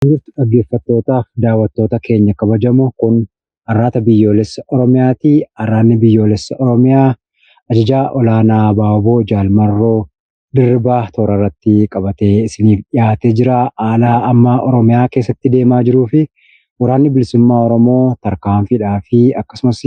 Jirtu dhaggeeffattootaaf daawwattoota keenya kabajamoo, kun Arraata Biyyoolessa Oromiyaati. Arraanni Biyyoolessa Oromiyaa ajajaa olaanaa ABO Jaal Marroo Dirribaa toora irratti qabatee isiniif dhiyaatee jira. Haala amma Oromiyaa keessatti deemaa jiruu fi waraanni bilisummaa Oromoo tarkaanfiidhaa fi akkasumas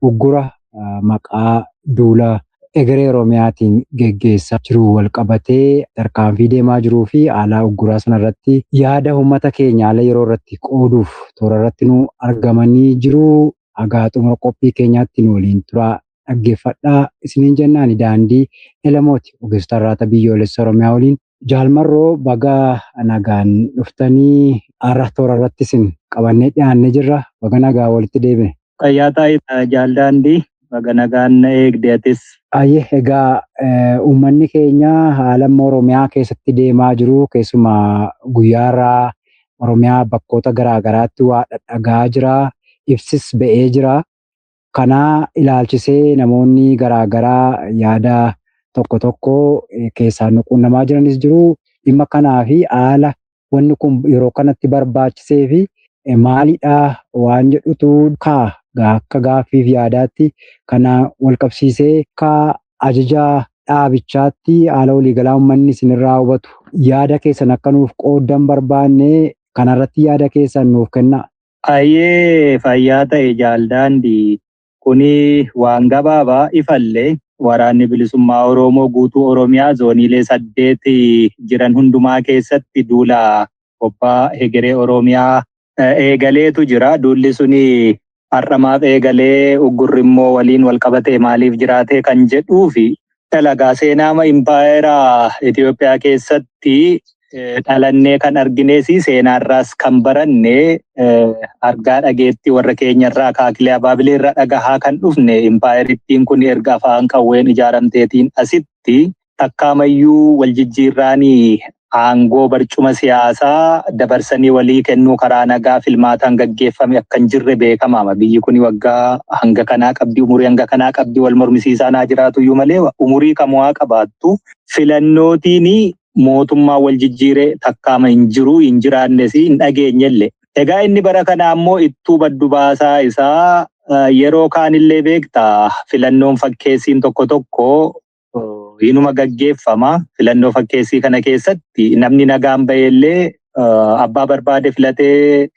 uggura maqaa duula egeree Oromiyaatiin geggeessaa jiru wal qabatee tarkaanfii deemaa jiruu fi haala ugguraa sanarratti yaada uummata keenya haala yeroo irratti qooduuf toora irratti nu argamanii jiru. Hagaa xumura qophii keenyaatti nu waliin turaa, dhaggeeffadhaa isiniin jennaan. Daandii Elamooti, ogeessota Arraata Biyyoolessa Oromiyaa waliin. Jaal Marroo, baga nagaan dhuftanii. Har'a toora irratti isin qabannee dhiyaannee jirra. Baga nagaa walitti deebine. Fayyaa ta'i, Jaal Daandii, baga nagaan na eegde atis. Ayyee, egaa uummanni keenya haala amma Oromiyaa keessatti deemaa jiru, keessumaa guyyaarraa Oromiyaa bakkoota garaa garaatti waa dhadhagaa jira. Ibsis ba'ee jira. Kana ilaalchisee namoonni garaa garaa yaada tokko tokko keessaan nu quunnamaa jiranis jiru. Dhimma kanaa fi haala wanni kun yeroo kanatti barbaachisee fi maalidha waan jedhutu ka'a akka gaaffiif yaadaatti. Kana wal qabsiisee akka ajaja dhaabichaatti haala waliigalaa uummanni isinirraa hubatu yaada keessan akka nuuf qooddan barbaanne. Kanarratti yaada keessan nuuf kennaa. Ayyee, fayyaa ta'e, Jaal Daandii. Kuni waan gabaabaa ifallee, waraanni bilisummaa Oromoo guutuu Oromiyaa zooniilee 8 jiran hundumaa keessatti duula qophaa hegeree Oromiyaa eegaleetu jira. Duulli suni har'amaaf eegalee, uggurri immoo waliin wal qabatee maaliif jiraate kan jedhuu fi dalagaa seenaama impaayera Itoophiyaa keessatti dhalannee kan argines, seenaarraas kan baranne, argaa dhageetti warra keenyarraa, akaakilee abaabilee irraa dhagahaa kan dhufne, impaayerittiin kun erga afaan qawween ijaaramteetiin asitti takkaamayyuu wal jijjiirraanii aangoo barcuma siyaasaa dabarsanii walii kennuu karaa nagaa filmaataan gaggeeffame akka hin jirre beekamaama. Biyyi kun waggaa hanga kanaa qabdi, umurii hanga kanaa qabdi, wal mormisiisaa naa jiraatu iyyuu malee umurii kamuu haa qabaattu. Filannootiin mootummaa wal jijjiiree takkaama hin jiru, hin jiraannes, hin dhageenyellee. Egaa inni bara kanaa immoo ittuu baddu baasaa isaa yeroo kaanillee beektaa, filannoon fakkeessiin tokko tokko inuma gaggeeffama. Filannoo fakkeessii kana keessatti namni nagaan baheellee abbaa barbaade filatee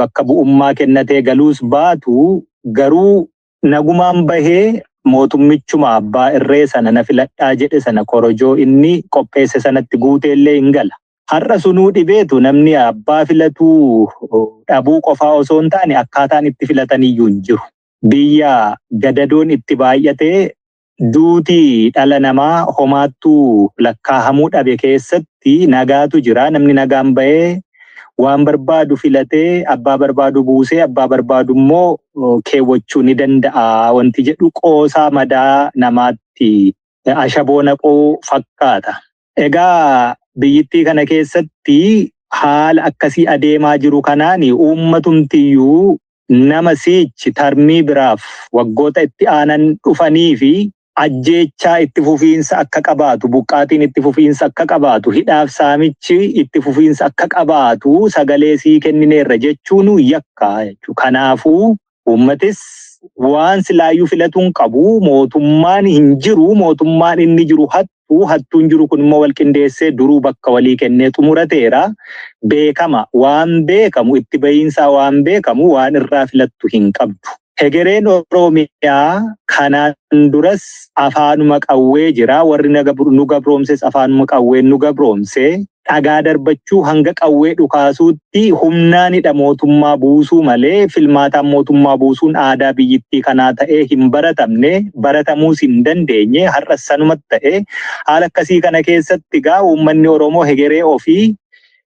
bakka bu'ummaa kennatee galuus baatu, garuu nagumaan bahee mootummichuma abbaa irree sana na filadhaa jedhe sana korojoo inni qopheesse sanatti guuteellee hin gala. Har'a sunuu dhibeetu namni abbaa filatuu dhabuu qofaa osoo hin taane akkaataan itti filataniyyuu hin jiru. Biyya gadadoon itti baay'atee duutii dhala namaa homaattuu lakkaahamuu dhabe keessatti nagaatu jira. Namni nagaan bahee waan barbaadu filatee, abbaa barbaadu buusee, abbaa barbaadu immoo keewwachuu ni danda'a. Wanti jedhu qoosaa madaa namaatti ashaboo naquu fakkaata. Egaa biyyittii kana keessatti haala akkasii adeemaa jiru kanaan uummatumtiyyuu nama siichi tarmii biraaf waggoota itti aanan dhufanii fi ajjeechaa itti fufiinsa akka qabaatu, buqqaatiin itti fufiinsa akka qabaatu, hidhaaf saamichi itti fufiinsa akka qabaatu sagalee sii kennineerra jechuun yakka jechuudha. Kanaafuu uummatis waan silaayyuu filatuun qabu, mootummaan hin jiru, mootummaan inni jiru hattuu, hattuun jiru kun immoo wal qindeessee duruu bakka walii kennee xumurateera. Beekama, waan beekamu, itti bahiinsaa waan beekamu, waan irraa filattu hin qabdu. Hegereen Oromiyaa kanaan duras afaanuma qawwee jira. Warri nu gabroomses afaanuma qawween nu gabroomse. Dhagaa darbachuu hanga qawwee dhukaasuutti humnaanidha mootummaa buusuu malee filmaataan mootummaa buusuun aadaa biyyittii kanaa ta'ee hin baratamne, baratamuus hin dandeenye. Har'a sanumatti ta'e. Haala akkasii kana keessatti gaa uummanni Oromoo hegeree ofii,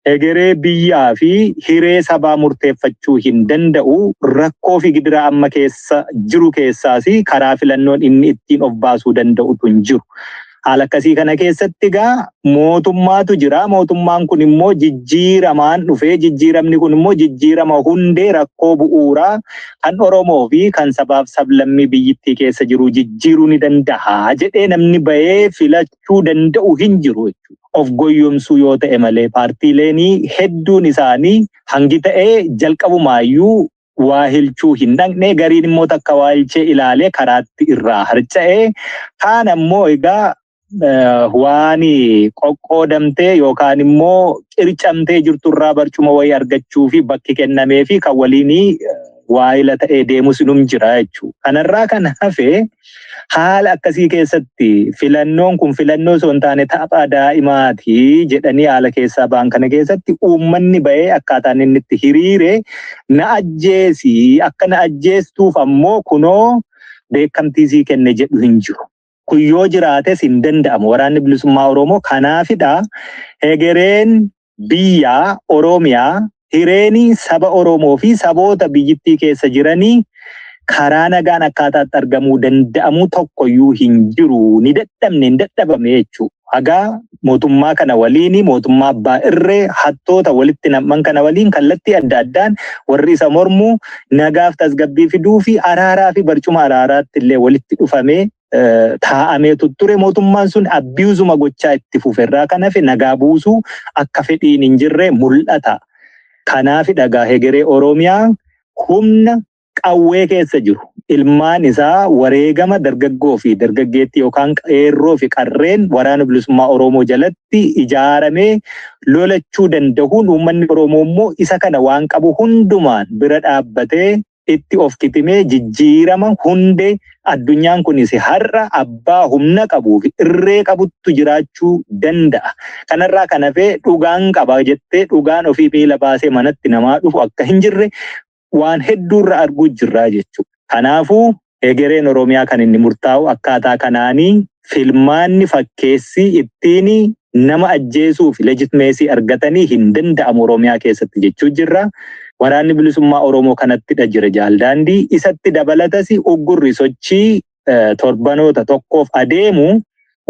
hegeree biyyaa fi hiree sabaa murteeffachuu hin danda'u. Rakkoo fi gidiraa amma keessa jiru keessaas karaa filannoon inni ittiin of baasuu danda'utu hin jiru. Haala akkasii kana keessatti egaa mootummaatu jira. Mootummaan kun immoo jijjiiramaan dhufee, jijjiiramni kun immoo jijjiirama hundee rakkoo bu'uuraa kan Oromoo fi kan sabaaf sablammii biyyittii keessa jiru jijjiiruu ni danda'a jedhee namni bahee filachuu danda'u hin jiru jechuudha. Of goyyomsuu yoo ta'e malee paartiileen hedduun isaanii hangi ta'ee jalqabumaayyuu waa hilchuu hin dhaqne, gariin immoo takka waa hilchee ilaalee karaatti irraa harca'ee, kaan ammoo egaa waan qoqqoodamtee yookaan immoo qircamtee jirturraa barcuma wayii argachuu fi bakki kennamee fi kan waliin waayila ta'ee deemus num jira jechuudha. Kanarraa kan hafe haala akkasii keessatti filannoon kun filannoo osoo hin taane tapha daa'imaati jedhanii haala keessaa ba'an kana keessatti uummanni ba'ee akkaataan inni itti hiriire na ajjeesii, akka na ajjeestuuf ammoo kunoo beekamtii sii kenne jedhu hin jiru. Kun yoo jiraates hin danda'amu. Waraanni Bilisummaa Oromoo kanaafidha hegereen biyya Oromiyaa, hireeni saba Oromoo fi saboota biyyittii keessa jiranii karaa nagaan akkaataatti argamuu danda'amu tokkoyyuu hin jiru. Ni dadhabne, hin dadhabame jechuudha. Hagaa mootummaa kana waliin, mootummaa abbaa irree hattoota walitti nam'an kana waliin, kallattii adda addaan warri isa mormu nagaaf tasgabbii fiduu fi araaraa fi barcuma araaraatti illee walitti dhufamee taa'amee ture. Mootummaan sun abiyuuzuma gochaa itti fuferraa kan hafe nagaa buusuu akka fedhiin hin jirre mul'ata. Kanaaf dhagaa hegeree Oromiyaa humna qawwee keessa jiru, ilmaan isaa wareegama dargaggoo fi dargaggeettii yookaan qeerroo fi qarreen Waraana Bilisummaa Oromoo jalatti ijaaramee lolachuu danda'uun, uummanni Oromoo immoo isa kana waan qabu hundumaan bira dhaabbatee itti of kitimee jijjiirama hundee addunyaan kunis har'a abbaa humna qabuu fi irree qabuttu jiraachuu danda'a. Kanarraa kan hafee dhugaan qaba jettee dhugaan ofii miila baasee manatti namaa dhufu akka hin jirre waan hedduurra arguu jirraa jechuudha. Kanaafuu egereen Oromiyaa kan inni murtaa'u akkaataa kanaanii filmaanni fakkeessii ittiin nama ajjeesuu fi legitimacy argatanii hin danda'amu Oromiyaa keessatti jechuu jirra. Waraanni Bilisummaa Oromoo kanattidha jira jaaldaandii. Isatti dabalatas uggurri sochii torbanoota tokkoof adeemu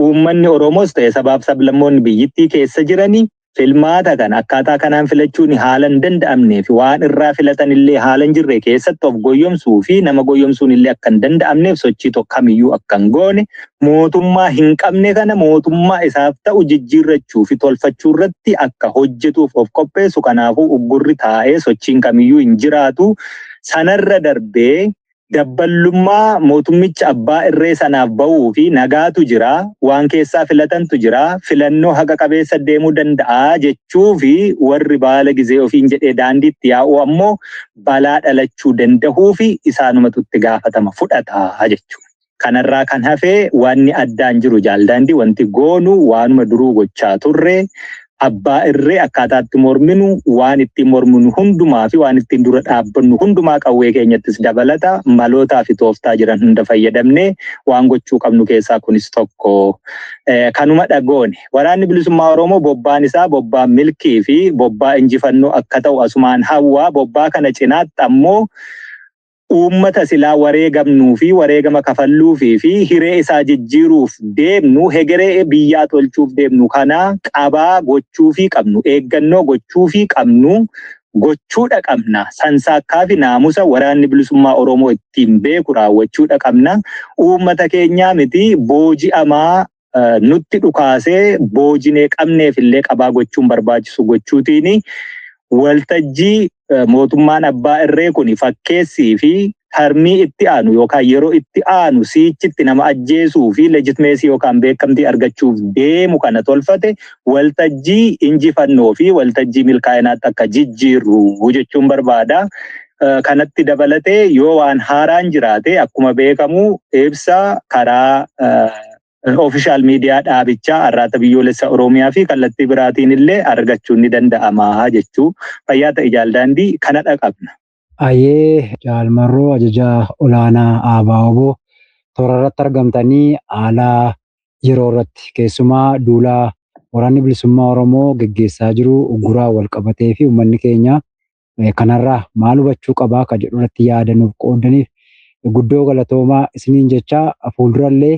uummanni Oromoos ta'e sabaaf sablammoonni biyyittii keessa jiranii filmaata kana akkaataa kanaan filachuun haala hin danda'amnee fi waan irraa filatan illee haala hin jirre keessatti of goyyomsuu fi nama goyyomsuun illee akka hin danda'amneef sochii tokko kamiyyuu akka hin goone, mootummaa hin qabne kana mootummaa isaaf ta'u jijjiirrachuu fi tolfachuu irratti akka hojjetuuf of qopheessu. Kanaafuu uggurri taa'ee sochiin kamiyyuu hin jiraatu. Sanarra darbee dabballummaa mootummicha abbaa irree sanaaf ba'uu fi nagaatu jira, waan keessaa filatantu jira, filannoo haqa qabeessa deemuu danda'a jechuu fi warri baala gizee ofiin jedhee daandiitti yaa'u ammoo balaa dhalachuu danda'uu fi isaanumatu itti gaafatama fudhata jechuudha. Kanarraa kan hafee wanni addaan jiru jaaldaandii, wanti goonu waanuma duruu gochaa turre. Abbaa irree akkaataatti morminu, waan ittiin morminu hundumaa fi waan ittiin dura dhaabbannu hundumaa, qawwee keenyattis dabalata, malootaa fi tooftaa jiran hunda fayyadamnee waan gochuu qabnu keessaa kunis tokko. Kanuma dhagoone Waraanni Bilisummaa Oromoo bobbaan isaa bobbaa milkii fi bobbaa injifannoo akka ta'u asumaan hawwaa. Bobbaa kana cinaatti ammoo uummata silaa wareegamnuu fi wareegama kafalluufii fi hiree isaa jijjiiruuf deemnu, hegeree biyyaa tolchuuf deemnu kana qabaa gochuufii qabnu, eeggannoo gochuufii qabnu gochuudha qabna. Sansaakkaa fi naamusa Waraanni Bilisummaa Oromoo ittiin beeku raawwachuudha qabna. Uummata keenyaa miti booji'amaa nutti dhukaasee boojinee qabneef illee qabaa gochuun barbaachisu gochuutiin waltajjii mootummaan abbaa irree kun fakkeessii fi tarmii itti aanu yookaan yeroo itti aanu siichitti nama ajjeesuu fi legitimacy yookaan beekamtii argachuuf deemu kana tolfate waltajjii injifannoo fi waltajjii milkaa'inaatti akka jijjiirru jechuun barbaada. Kanatti dabalatee yoo waan haaraan jiraate akkuma beekamu ibsa karaa official miidiyaa dhaabichaa Arraata Biyyoolessa Oromiyaa fi kallattii biraatiin illee argachuun ni danda'ama jechuu. Fayyaa ta'e jaaldaandii, kana dhaqabna. Ayyee, Jaalmarroo, ajajaa olaanaa ABO, toora irratti argamtanii haala yeroo irratti, keessumaa duulaa Waraanni Bilisummaa Oromoo geggeessaa jiru ugguraa wal qabatee fi uummanni keenya kanarraa maal hubachuu qabaa ka jedhu irratti yaada nuuf qoodaniif guddoo galatoomaa isiniin jecha. Fuuldurallee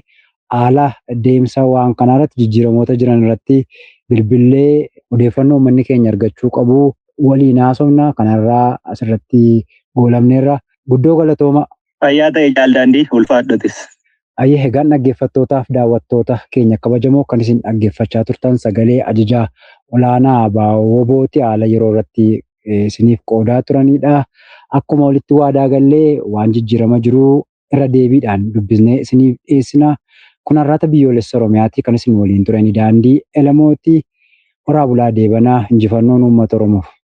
haala deemsa waan kanaa irratti, jijjiiramoota jiran irratti bilbillee odeeffannoo uummanni keenya argachuu qabu waliin haasofna. Kanarraa asirratti goolabneerra. Guddoo galatooma. Fayyaa ta'e jaaldaandii, ulfaadhotis. Ayyee, egaan dhaggeeffattootaaf daawwattoota keenya kabajamoo, kan isin dhaggeeffachaa turtan sagalee ajajaa olaanaa ABO-WBOti, haala yeroo irratti isiniif qoodaa turanidha. Akkuma walitti waadaa gallee waan jijjiirama jiru irra deebiidhaan dubbisnee isiniif dhiyeessina. Kun Arraata Biyyoolessa Oromiyaati, kan isin waliin turani Daandii Elamooti. Horaa bulaa, deebanaa, injifannoon uummata Oromoof.